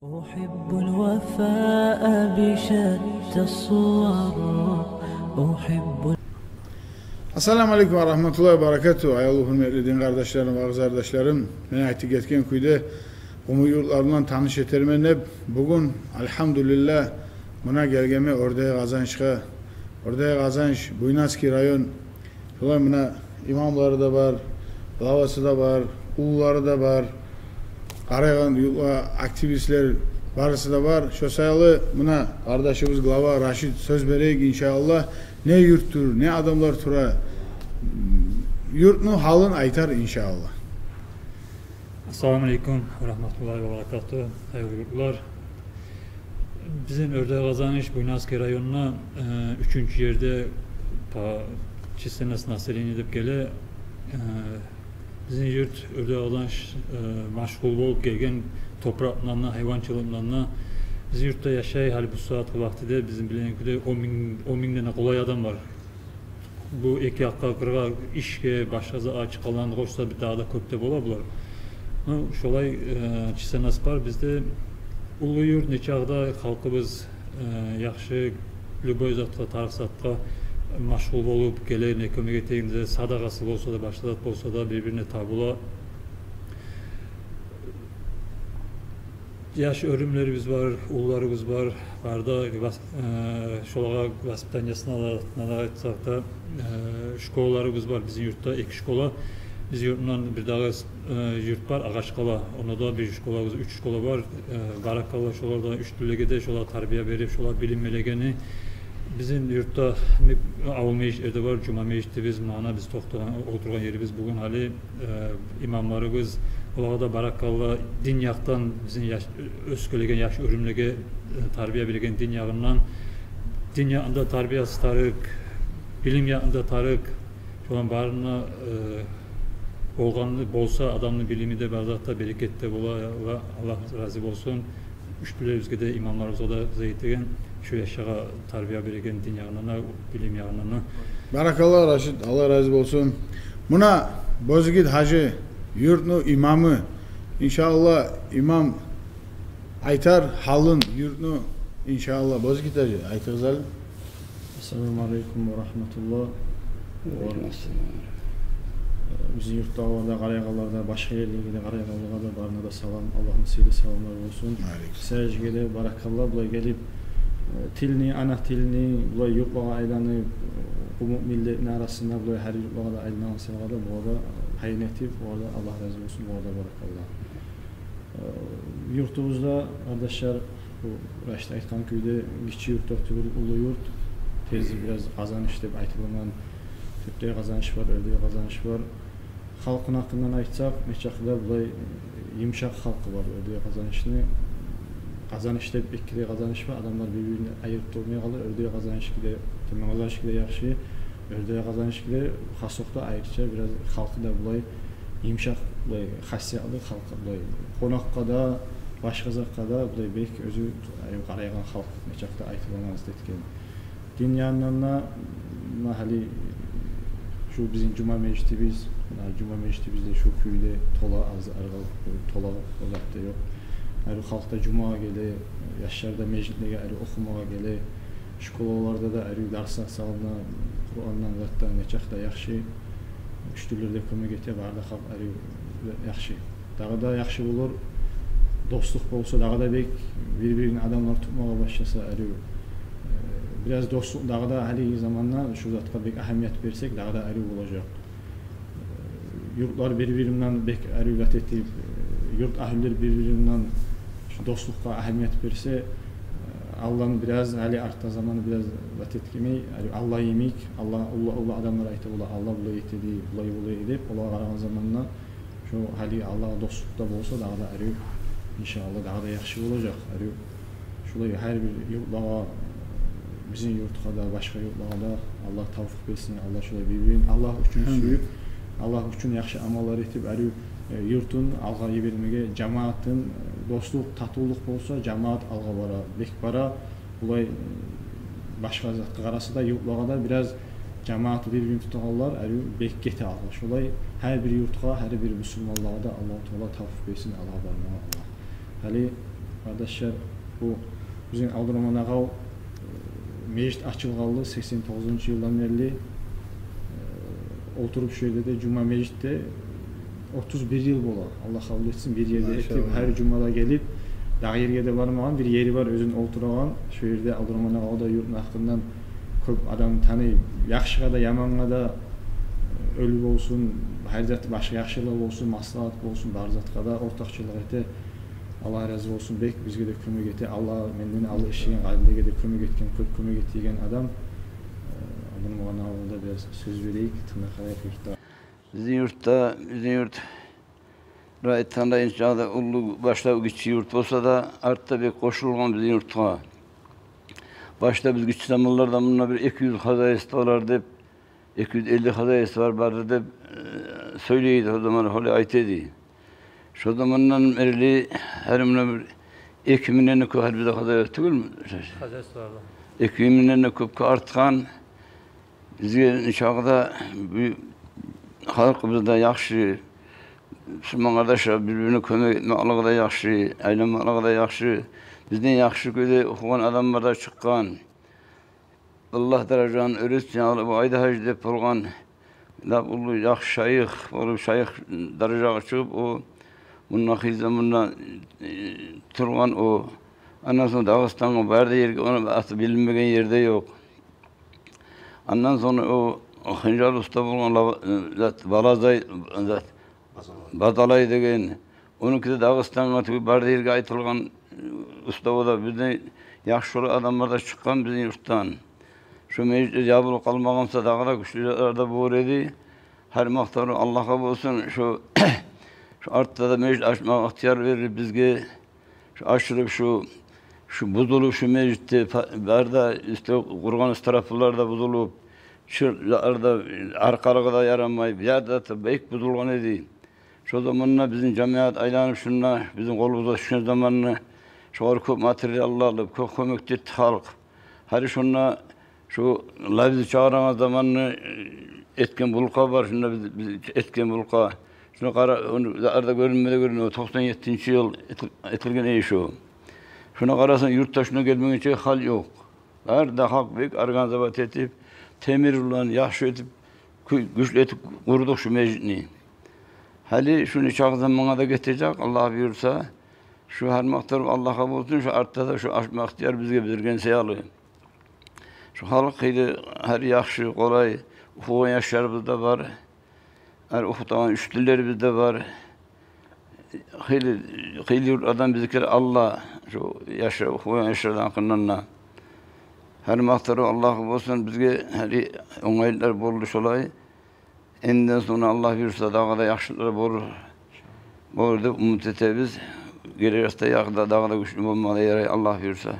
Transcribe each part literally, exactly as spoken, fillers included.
أحب الوفاء بشتى الصور. أحب. Ассаламу алейкум ва рагьматуллагьи ва баракатугь. Аявлу, гьюрметли дин къардашларым, вагъзардашларым, мен айтып гетген кюйде, къумукъ юртларындан таныш этермен деп, бугюн, альгьамдулиллагь, муна гелгенмен Оьрде Къазанышгъа. Оьрде Къазаныш, Буйнакский район. Шолай муна имамлары да бар, главасы да бар, уллулары да бар. Къарайгъан юртлагъа активистлер барысы да бар. Шо саялы муна къардашыбыз глава Рашид сёз берейик, иншааллагь. Не юрт тур, не адамлар тура, юртну гьалын айтар, иншааллагь. Ассаламу алейкум ва рагьматуллагьи ва баракатугь, аявлу юртлар. Бизин Оьрде Къазаныш, Буйнакский районда, э, уьчюнчю ерде по численности населения деп геле. Э, бизин юрт Оьрде Къазаныш, э, машгъул болуп гелген топуракъларына, гьайванчылыкъларына. Бизин юртда яшай гьали бу сагьатгъы вакътиде, бизин билеген кюйде, он минг, он мингден де къолай адам бар. Бу эки якъгъа, къыргъа, ишге, башгъа затгъа чыкъгъанланы къошса, бир дагъы да кёп де бола булар. Ну, шолай, э, численность бар бизде. Уллу юрт, нечакъы да халкъыбыз, э, яхшы, любой затгъа, тарыкъ затгъа машгъул болуп геле, не кёмек этейим де, садагъасы болса да, башгъа зат болса да, бир-бирине табула. Яш оьрюмлерибиз бар, уллуларыбыз бар. Бары да вас-, э, шолагъа воспитаниясына да, не де айтсакъ да, э, школаларыбыз бар бизин юртда, эки школа. Бизин юртдан бир дагъы, э, юрт бар, Агъачкъала. Онда да бир школа, уьч школа бар. Э, баракалла шоларда, уьч тюрлеге де шолар тарбия берип, шолар билим белегени. Бизин юртда ми-, авул межитлер де бар, жума межитибиз, муна биз токътагъан, олтургъан ерибиз бугюн гьали, э, имамларыбыз, олагъа да баракалла, дин якъдан бизин яш-, оьсгелеген яш оьрюмлеге, э, тарбия берген дин ягъындан, дин якъында тарбиясы тарыкъ, билим якъында тарыкъ, шоланы барына, э, болгъаны болса, адамны билими де, бар затда берекет де бола. Аллагь, Аллагь рази болсун. Уьч тюрлебизге де, имамларыбызгъа да, зат этеген, шу яшлагъа тарбия берген дин ягъындан да, билим ягъындан да. Баракалла, Рашид, Аллагь рази болсун. Муна Бозигит гьажи, юртну имамы. Иншааллагь, имам айтар гьалын юртну, иншааллагь. Бозигит гьажи, айтыгъыз гьали. Ассаламу алейкум ва рагьматуллагь. Ва алейкум ассалам. Бизин юртдагъылар да, къарайгъанлар да, башгъа ерлерге де къарайгъанлагъа да, барына да салам, Аллагьны сыйлы саламлары болсун. Алейкум. Сизге де баракалла, булай гелип, э, тилни, ана тилни, булай юртлагъа айланып, э, къумукъ миллетни арасында булай гьар юртлагъа да айланагъан сагъа да, бугъар да гьайын этип, бугъар да Аллагь рази болсун, бугъар да баракалла. Э, юртубузда, къардашлар, бу Рашид айтгъан кюйде, гиччи юрт да тюгюл, уллу юрт. Тез бираз Къазаныш деп айтылагъан, Тёртде Къазаныш бар, Оьрде Къазаныш бар. Халкъыны гьакъындан айтсакъ, нечакъы да булай, э, йымышакъ халкъы бар Оьрде Къазанышны. Къазаныш деп эки де Къазаныш бар, адамлар бир-бирин айырып турмай къала. Оьрде Къазанышгъа да, Тёбен Къазанышгъа да яхшы, Оьрде Къазанышгъа да, хасокъда, айрыча бираз халкъы да булай йымышакъ, булай хасиятлы халкъы, булай къонакъгъа да, башгъа затгъа да булай бек оьзю, ай, къарайгъан халкъ, нечакъы да айтып болмас этген. Дин янындан да, муна гьали шу бизин жума межитибиз, муна жума межитибиз де шу кюйде тола, аз аргъа тола, о зат да ёкъ. Гьали халкъ да жумагъа геле, яшлар да межитлеге гьали охумагъа геле. Школаларда да арив дарслар салына, Къурандан, затдан, нечакъы да яхшы. Уьч тюрлю де кёмек эте, бары да халкъ арив, яхшы. Дагъы да яхшы болур, дослукъ болса, дагъы да бек бир-бирин адамлар тутмагъа башласа, арив. Э, бираз дослукъ дагъы да, гьалиги заманда шу затгъа бек агьамият берсек, дагъы да арив болажакъ. Юртлар бир-биринден бек арив зат этип, юрт агьлюлер бир-биринден шу дослукъгъа агьамият берсе, алдан бираз, гьали артда заманы бираз зат этгенмей, гьали алда йимик, алда уллу, уллу адамлар айта бола, алда булай этеди, булай, булай деп, олагъа къарагъан заманда шу гьали алда дослукъда болса, дагъы да арив, иншааллагь, дагъы да яхшы болажакъ, арив. Шулай гьар бир юртлагъа, бизин юртгъа да, башгъа юртлагъа да Аллагь тавфикъ берсин. Аллагь шулай бир-бирин Аллагь учун сююп, Аллагь учун яхшы амаллар этип, арив, э, юртун алгъа йибермеге, жамаатын, э, дослукъ, татывлукъ болса, жамаат алгъа бара, бек бара. Булай, э, башгъа затгъа къараса да, юртлагъа да бираз жамааты бир-бирин тутагъанлар арив бек гете алгъа. Шулай гьар бир юртгъа, гьар бир бусурманлагъа да Аллагьу Таала тавфикъ берсин, алгъа бармагъа Аллагь. Гьали Къардашлар, бу бизин Абдураман агъав, э, межит ачылгъанлы сексен тогъузунчу йылдан берли, э, олтуруп шу ерде де, жума межитде отуз бир йыл бола. Аллагь къабул этсин, бир ерде этип, гьар жумада гелип, дагъы ерге де бармагъан, бир ери бар оьзюню олтурагъан. Шу ерде Абдураман агъав да юртну гьакъындан кёп адам таный. Яхшыгъа да, ямангъа да, э, оьлю болсун, гьар зат, башгъа яхшылыкъ болсун, маслагьат болсун, бар затгъа да ортакъчылыкъ эте. Аллагь рази болсун, бек бизге де кёмек эте. Аллагь менден алда ишлеген къадилеге де кёмек этген, кёп кёмек этеген адам. Э, Абдураман агъавгъа да бираз сёз берейик, тынглап къарайыкъ юртда. Бизин юртда, бизин юрт, бир айтгъанда, иншааллагь, уллу, башда гиччи юрт болса да, артда бек къошулгъан бизин юртгъа. Башда биз гиччи заманларда мунда бир эки юз хозяйстволар деп, эки юз элли хозяйство бар, барды деп, э, сёйлей эди, о заман олай айта эди. Шо замандан берли гьар мунда бир эки мингден де кёп, гьар бирде хозяйство тюгюлмю? Хозяйстволар. Эки мингден де кёпге артгъан. Бизге нечакъы да бу халкъыбыз да яхшы, мусулман къардашлар бир-бирине кёмек этмеклиги де яхшы, айланмакълыгъы да яхшы. Бизден яхшы кюйде охугъан адамлар да чыкъгъан. Аллагь даражаны оьр этсин, яни бу Айда-гьажи деп болгъан, лап уллу яхшы шайых болуп, шайых даражагъа чыгъып, о мунда хизда мунда, э, тургъан о. Андан сонг Дагъыстангъа барды ерге, ону аты билинмеген ер де ёкъ. Андан сонг о Хынжал уста болгъан, лав-, э, зат, Балазай, зат, Базалай. Базалай деген. Онуки де Дагъыстангъа тюгюл, бары ерге айтылгъан, э, уста, о да бизден яхшы шолай адамлар да чыкъгъан бизин юртдан. Шо межит де ябылып къалмагъан буса, дагъы да гючлю затлар да болур эди. Гьар макътав Аллагьгъа болсун. Шо, шо артда да межит ачмакъ ихтияр берди бизге. Шо ачылып, шо, шо бузулуп, шо межит де па-, бары да уьстде къургъан стропалар да бузулуп, чыр-, арда, аркъалыгъы да ярамай, бир ерде де бек бузулгъан эди. Шо заманда бизин жамият айланып шунда, бизин къолубузгъа тюшген заманны, шогъар кёп материаллар алып, кёп кёмек этди халкъ. Гьали шунда шу лабиз чыгъарагъан заманны, э, этген булкъа бар, шунда биз, биз этген булкъа. Шуна къара, ону арда гёрюнме де гёрюне, токъсан еттинчи йыл этил-, этилген эди шу. Шуна къарасанг, юртда шуна гелмегенче гьал ёкъ. Бары да халкъ бек организовать этип, темир булан яхшы этип, гю-, гючлю этип къурдукъ шу межитни. Гьали шу нечакъы замангъа да гетежек, Аллагь буюрса. Шу гьар макътав Аллагьгъа болсун, шу артда да шу ачма ихтияр бизге берген саялы. Шу халкъ хыйлы, гьар яхшы, къолай, охугъан яшларыбыз да бар. Гьар охутагъан учительлерибиз де бар. Хыйлы, хыйлы юртлардан бизикилер алда, шу яшлар, охугъан яшлардан гьакъындан да. Гьар макътав Аллагьгъа болсун, бизге гьали онгайлыкълар болду шолай. Энниден сонг Аллагь буюрса, дагъы да яхшылыкълар болур, болур деп умут этебиз. Гележекде дагъы да, дагъы да гючлю болмагъа ярай, Аллагь буюрса.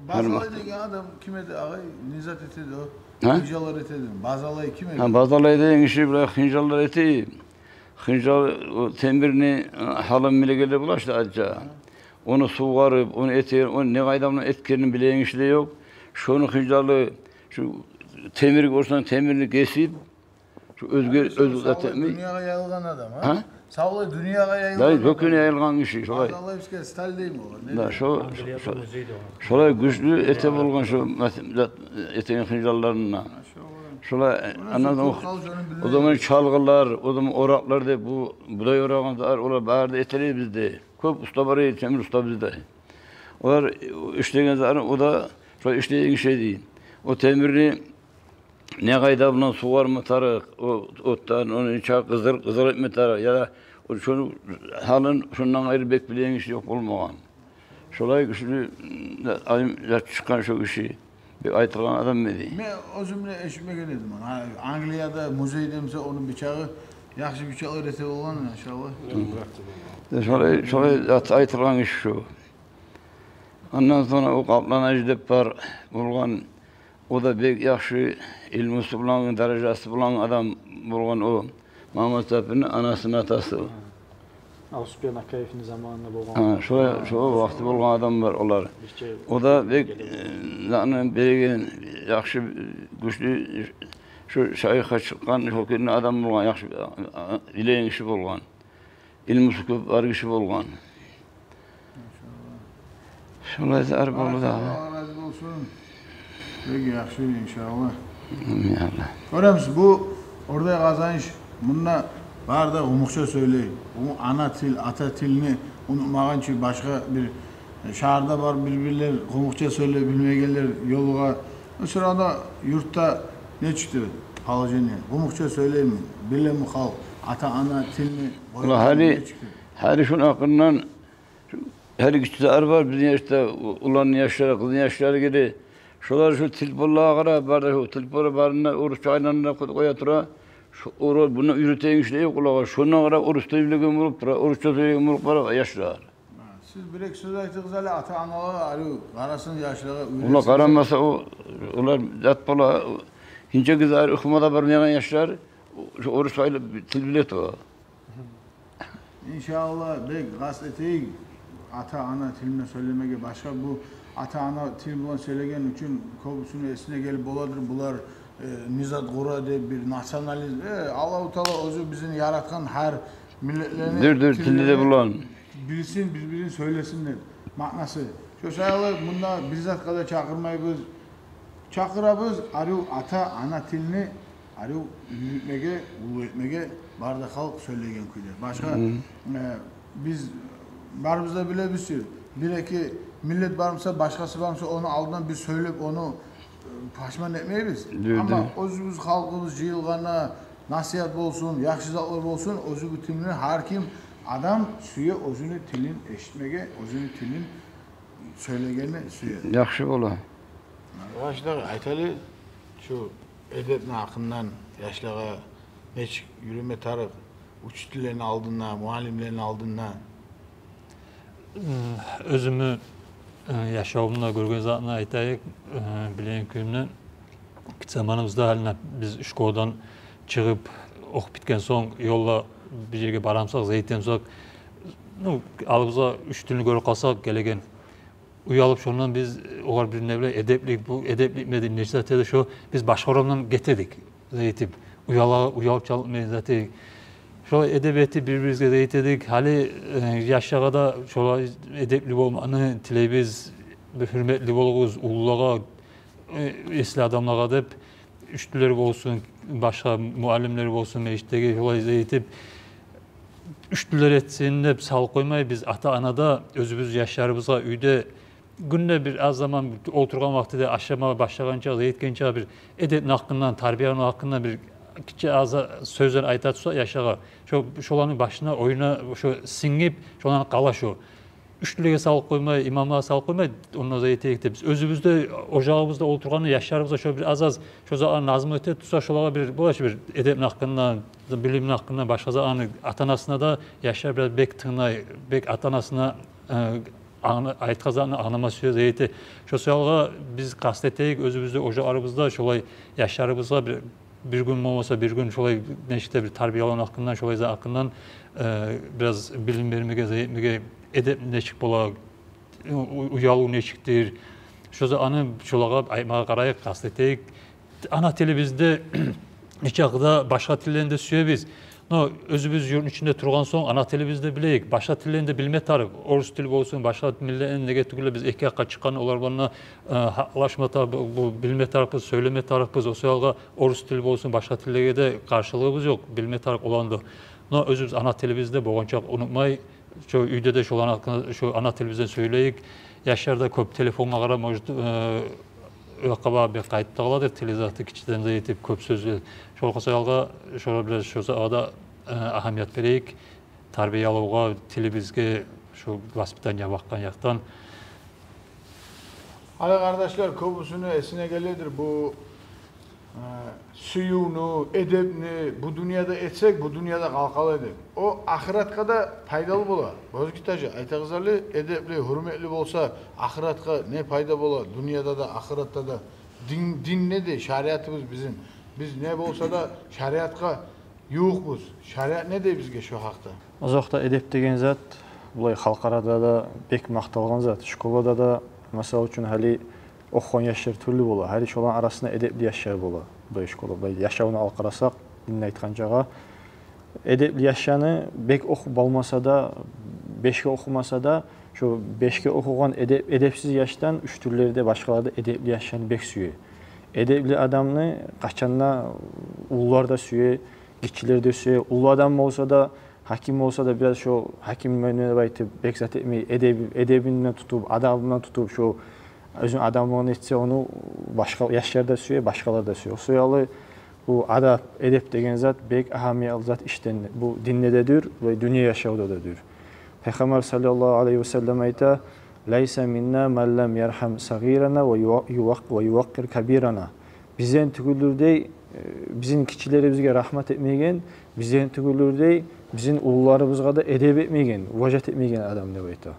Базалай деген адам ким эди, агъай? Не зат эте эди о? Гьа? Хынжаллар эте эди. Базалай ким эди? Гьа, Базалай деген гиши булай хынжаллар эте эди. Хынжал, о темирни, э, гьалын билегенлер бола шу, аджа. Гьа. Ону сувгъарып, ону этеген, ону не къайда булан этгенин билеген гиши де ёкъ. Шону хынжалы, шу темир гёрсенг, темирни гесип, шу оьзге, оьзге зат этмей. Савлай дюньягъа яйылгъан адам, гьа? Гьа? Савлай дюньягъа яйылгъан адам. Да, бёкюне яйылгъан гиши, шолай. Базалаевская сталь дейми о, не? Да, шо, шо, шо, шолай гючлю эте болгъан шо мас-, зат, этеген хынжалларын да. Шолай, андан сонг о заман чалгъылар, о заман оракълар деп, бу будай орагъын да, олар бары да этиле бизде. Кёп уста бар эди, темир уста бизде. Олар ишлеген затын, о да шо ишлеген гиши эди. О темирни не къайда булан сувгъарма тарыкъ, о отдан, ону нечакъы къыздыр-, къыздырып этме тарыкъ, яда о шону гьалын шондан къайры бек билеген гиши ёкъ болмагъан. Шолай гючлю, м, алим зат чыкъгъан шо гиши. Бек айтылгъан адам эди. Мен оьзюм де эшитмеген эдим. Гьа, Англияда музей демсе, ону бичагъы, яхшы бичакълар эте болгъан, машалла. Шолай, шолай зат айтылгъан гиши шо. Андан сонг о Къаплан-гьажи деп бар болгъан, о да бек яхшы илмусу булан, даражасы булан адам болгъан о. Магьамматсапирни анасыны атасы. Авсупиян Акаевни заманында болгъан. Гьа, шо, шо вакъти болгъан адамлар олар. О да бек, э, заны береген, яхшы, гючлю, шо шайыхгъа чыкъгъан, шо кюйде адам болгъан, яхшы, а, а, билеген гиши болгъан. Илмусу кёп бар гиши болгъан. Шолай зат болду дагъы. Аллагь рази болсун. Бек яхшы, иншаллагь. Амин, я Аллагь. Гёремисиз, бу Ордай Къазаныш, мунда бары да къумукъча сёйлей. Бу ана тил, ата тилни унутмагъан чы башгъа бир шагьарда бар бир-бирлер, къумукъча сёйлей билмегенлер ёлугъа. О сырада юртда не чыкъды положение? Къумукъча сёйлейми, билеми халкъ ата-ана тилни? Валлагь, гьали, не чыкъды? Гьали шуну гьакъындан, гьали гиччи затлар бар, бизин яшда, уланны яшлары, къызны яшлары геле. Шолар шу телефонлагъа къарап, бары да шу телефонлар барында орусча айландырып къоя тура. Шу, олар муна уьйретеген ишлер ёкъ олагъа. Шондан къарап орус тил билеген болуп тура, орусча сёйлейген болуп бара яшлар. Гьа, сиз бир-эки сёз айтыгъыз гьали ата-аналагъа, ари къарасын яшлагъа, уьйретсин. Олар къарамаса, о, олар зат бола, гьинче гизари охумагъа бармайгъан яшлар, шу орус айлы тил биле тура. Иншаллагь, бек къаст этейик ата-ана тилинде сёйлемеге. Башгъа бу ата-ана тил булан сёйлеген учун кёбюсюню эсине гелип боладыр, булар, э, не зат къура деп, бир национализм. Э, Аллагьу Таала оьзю бизин яратгъан гьар миллетлени, дюр, дюр, тилде де тилини булан билсин, бир-бирин сёйлесин деп маънасы. Шо саялы мунда бир затгъа да чакъырмайбыз. Чакъырабыз арив ата-ана тилни арив уьйретмеге, уллу этмеге, бары да халкъ сёйлейген кюйде. Башгъа, э, биз барыбыз да билебиз чи, бир-эки миллет бармыса, башгъасы бармыса, ону алдындан биз сёйлеп, ону, э, пашман этмейбиз. Дюр, дюр. Амма оьзюбюз халкъыбыз жыйылгъанда, насигьат болсун, яхшы затлар болсун, оьзю бу тилни гьар ким адам сюе, оьзюню тилин эшитмеге, оьзюню тилин сёйлегенни сюе. Яхшы бола. Башда айтайыкъ, шу эдепни гьакъындан, яшлагъа нечик юрюме тарыкъ учительлени алдында, муаллимлени алдында? М, оьзюмню, э, яшавумда гёрген затны айтайыкъ, э, билеген кююмден. Гиччи заманыбызда гьали биз школдан чыгъып, охуп битген сонг, ёлда бир жерге барамсакъ, зат этемсакъ, ну, алдыбызгъа учительни гёрюп къалсакъ гелеген, уялып, шондан биз огъар бир не билейим, эдеплик бу, эдепликмиди, не зат эди шо, биз башгъа орамдан гетедик, зат этип, уяла, уялып чалып, не зат этейик. Шолай эдеп этип, бир-бирибизге зат этедик. Гьали, э, яшлагъа да шолай эдепли болманы тилейбиз. Бир гьюрметли болугъуз уллулагъа, э, эсли адамлагъа деп, учительлер болсун, башгъа муаллимлер болсун, межитдеги, шолай зат этип, учительлер этсин деп салып къоймай, биз ата-ана да оьзюбюз яшларыбызгъа уьйде гюнде бир аз заман олтургъан вакътиде, ашама башлагъанча, зат этгенче бир эдепни гьакъындан, тарбияны гьакъындан бир гиччи аз сёзлер айта турса яшлагъа, шо, шоланы башына, оюна шо сингип, шоланы къала шо. Учительлеге салып къоймай, имамлагъа салып къоймай, онда зат этейик деп, биз оьзюбюз де, ожагъыбызда олтургъанда, яшларыбызгъа шо бир аз-аз шо затланы назму эте турса, шолагъа бир, булай шо бир эдепни гьакъындан, билимни гьакъындан, башгъа затланы, ата-анасына да, яшлар бираз бек тынглай, бек ата-анасына, э, аны, айтгъан затны англама сюе, зат эте. Шо саялы биз къаст этейик, оьзюбюз де, ожагъыбызда шолай яшларыбызгъа бир, бир гюн болмаса бир гюн шолай нечик де бир тарбияланы гьакъындан, шолай зат гьакъындан, э, бираз билим бермеге, зат этмеге, эдеп нечик бола, у-, у-, уялыв нечикдир. Шо затланы шолагъа айтмагъа къарайыкъ, къаст этейик. Ана тилибизде нечакъы да башгъа тиллени де сюебиз. Но оьзюбюз юртну ичинде тургъан сонг, ана тилибизни де билейик. Башгъа тиллени де билме тарыкъ. Орус тил болсун, башгъа миллетни, неге тюгюл де биз эки якъгъа чыкъгъанда, олар булан, э, гьакълашма тарыкъ, бу, бу билме тарыкъбыз, сёйлеме тарыкъбыз. О саялы орус тил болсун, башгъа тиллеге де къаршылыгъыбыз ёкъ, билме тарыкъ оланы да. Но оьзюбюз ана тилибизни де болгъанча унутмай, шо уьйде де шоланы гьакъында, шо ана тилибизден сёйлейик. Яшлар да кёп телефонгъа къарап, может, э, о якъгъа бир къайтып да къаладыр, тили заты гиччиден де этип, кёп сёзлер. Шо къысгъалгъа, шону бираз шо затгъа да, э, агьамият берейик. Тарбиялавгъа, тилибизге, шо воспитание бакъгъан якъдан. Гьали, къардашлар, кёбюсюню эсине геледир бу Э, сюювню, эдепни бу дюньяда этсек, бу дюньяда къалкъала эдик. О ахыратгъа да пайдалы бола. Бозгитажи, айтыгъыз гьали, эдепли, гьюрметли болса, ахыратгъа не пайда бола? Дюньяда да, ахыратда да. Дин, дин не дей? Шариатыбыз бизин. Биз не болса да шариатгъа ювукъбуз. Шариат не дей бизге шо гьакъда? Озокъда, эдеп деген зат, булай халкъ арада да бек макъталгъан зат. Школада да, масала учун, гьали охугъан яшлар тюрлю бола. Гьали шоланы арасында эдепли яшлар бола. Булай школа, булай яшавну алып къарасакъ, динни айтгъанчагъа, эдепли яшланы бек охуп болмаса да, бешге охумаса да, Шо бешге охугъан эдеп-, эдепсиз яшдан уьч тюрлерде башгъалар да эдепли яшланы бек сюе. Эдепли адамны къачан да уллулар да сюе, гиччилер де сюе. Уллу адам болса да, гьаким болса да, бираз шо гьаким мен деп айтып, бек зат этмей, эдеби-, эдебинден тутуп, адабындан тутуп, шо оьзюню адамлыгъын этсе, ону башгъа яшлар да сюе, башгъалар да сюе. Шо саялы бу адап, эдеп деген зат бек агьамиятлы зат ишден, бу динде де дюр, бу дюнья яшавда да дюр. Пайхаммар саллаллагьу алайгьи ва саллам айта: «Лайса минна ман лам ярхам сагъирана ва юва-, ювакъ-, ва ювакъкъир кабирана». Бизден тюгюлдюр дей, э, бизин гиччилерибизге рагьмат этмеген, бизден тюгюлдюр дей, бизин уллуларыбызгъа да эдеп этмеген, уважать этмеген адам деп айта.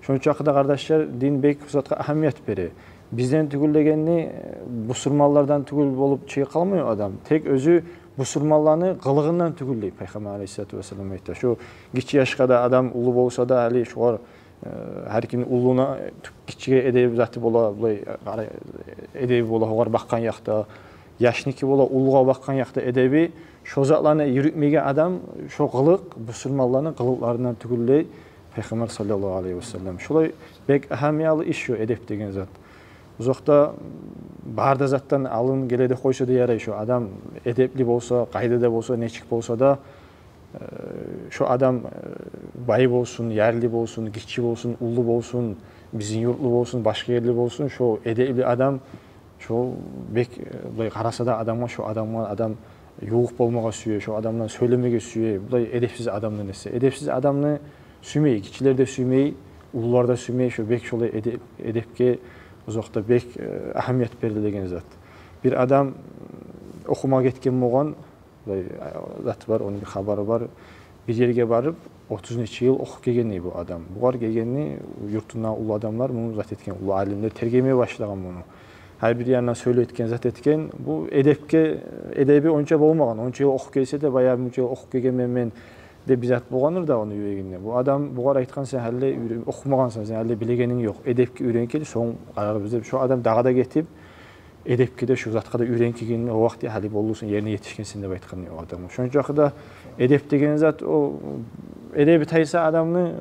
Шону чакъы да, къардашлар, дин бек бу затгъа агьамият бере. Бизден тюгюл дегенни, э, бусурманлардан тюгюл болуп чыгъып къалмай о адам. Тек оьзю бусурманланы къылыгъындан тюгюл дей, Пайхаммар алайгьиссалату вассалам айта. Шо гиччи яшгъа да адам, уллу болса да, гьали шогъар, э, гьар ким уллуну, э, гиччиге эдеби заты бола, булай, э, эдеби бола, огъар бакъгъан якъда, яшники бола, уллугъа бакъгъан якъда эдеби, шо затланы юрютмеген адам, шо къылыкъ бусурманланы къылыкъларындан тюгюл дей, Пайхаммар саллаллагьу алайгьи ва саллам. Шолай бек агьамиятлы иш шо эдеп деген зат. Узакъда бары да затдан алын геле деп къойса да ярай, шо адам эдепли болса, къайда да болса, нечик болса да, э, шо адам, э, бай болсун, ярлы болсун, гиччи болсун, уллу болсун, бизин юртлу болсун, башгъа ерли болсун, шо эдепли адам, шо бек, э, булай къараса да адамгъа, шо адамгъа адам ювукъ болмагъа сюе, шо адамдан сёйлемеге сюе, булай эдепсиз адамдан эсе. Эдепсиз адамны сюймей, гиччилер де сюймей, уллулар да сюймей, шо бек шолай эде-, эдепге узакъда бек, э, агьамият берилеген зат. Бир адам охума гетген болгъан, булай, э, заты бар, ону бир хабары бар. Бир ерге барып, отуз нече йыл охуп гелген дей бу адам. Бугъар гелгенни юртунда уллу адамлар, муну зат этген, уллу алимлер тергеме башлагъан муну. Гьар бир янындан сёйлетген, зат этген. Бу эдепге, эдеби онча болмагъан. Онча йыл охуп гелсе де, баягъы мунча йыл охуп гелгенмен мен деп бир зат болгъандыр да ону юрегинде. Бу адам бугъар айтгъан: «Сен гьали уьйрен-, охумагъансан, сен гьали билегенинг ёкъ. Эдепге уьйрен гел, сонг къарарбыз», — деп. Шо адам дагъы да гетип, эдепге де, шо затгъа да уьйренип гелгенине, о вакъти гьали болдусун, ерине етишгенсен деп айтгъан о адам. Шону чакъы да эдеп деген зат, о эдеби тайса адамны,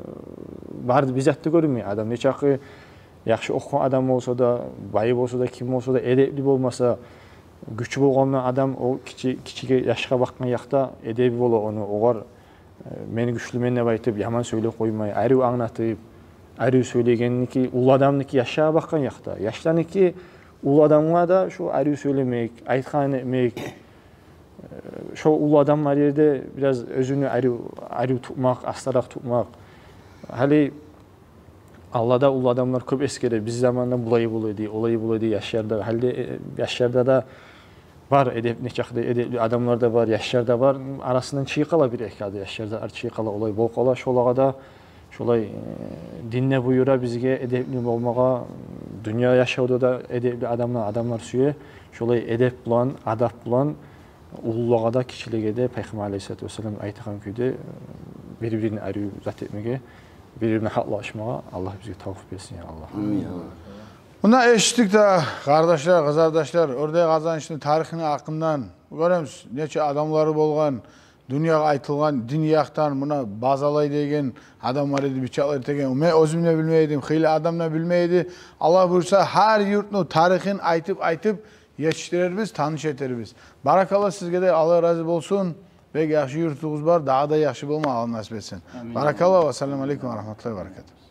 бары бир зат да гёрюнмей. Адам нечакъы яхшы охугъан адам болса да, бай болса да, ким болса да, эдепли болмаса, гючю болгъанда адам о гиччи, гиччиге, яшгъа бакъгъан якъда эдеби бола ону, огъар, э, «мен гючлюмен» деп айтып, яман сёйлеп къоймай, арив англатып, арив сёйлегенники, уллу адамныки яшгъа бакъгъан якъда, яшланыки уллу адамгъа да шо арив сёйлемек, айтгъанын этмек, э, шо уллу адам бар ерде бираз оьзюню арив, арив тутмакъ, астаракъ тутмакъ. Гьали Аллагьда уллу адамлар кёп эсгере, биз заманда булай бола эди, олай бола эди, яшларда, гьали де, э, яшларда да бар эдеп, нечакъы да эдепли адамлар да бар, яшлар да бар. Арасындан чыгъып къала бир-эки ады, яшларда ар чыгъып къала, олай болуп къала. Шолагъа да шолай, э, дин де буюра бизге эдепли болмагъа, дюнья яшавда да эдепли адамлар, адамлар сюе. Шолай эдеп булан, адап булан уллулагъа да, гиччилеге де Пайхаммар алайгьиссалату вассалам айтагъан кюйде, э, бир-бирин арив зат этмеге, бир-бирине гьакълашмагъа Аллагь бизге тавфикъ берсин, я Аллагь. Амин, я Аллагь. Муна эшитдик де, къардашлар, къызардашлар, Оьрдек Къазанышны тарихини гьакъындан. Гёремисиз, нече адамлары болгъан, дюньягъа айтылгъан, дин якъдан, муна Базалай деген адам бар эди, бичакълар этеген. Мен оьзюм де билмей эдим, хыйлы адам да билмей эди. Аллагь буюрса, гьар юртну тарихин айтып-айтып етишдирербиз, таныш этербиз. Баракалла сизге де, Аллагь рази болсун. Бек яхшы юртугъуз бар, дагъы да яхшы болма Аллагь насип этсин. Амин. Баракалла, вассаламу алейкум ва рагьматуллагьи ва баракатугь.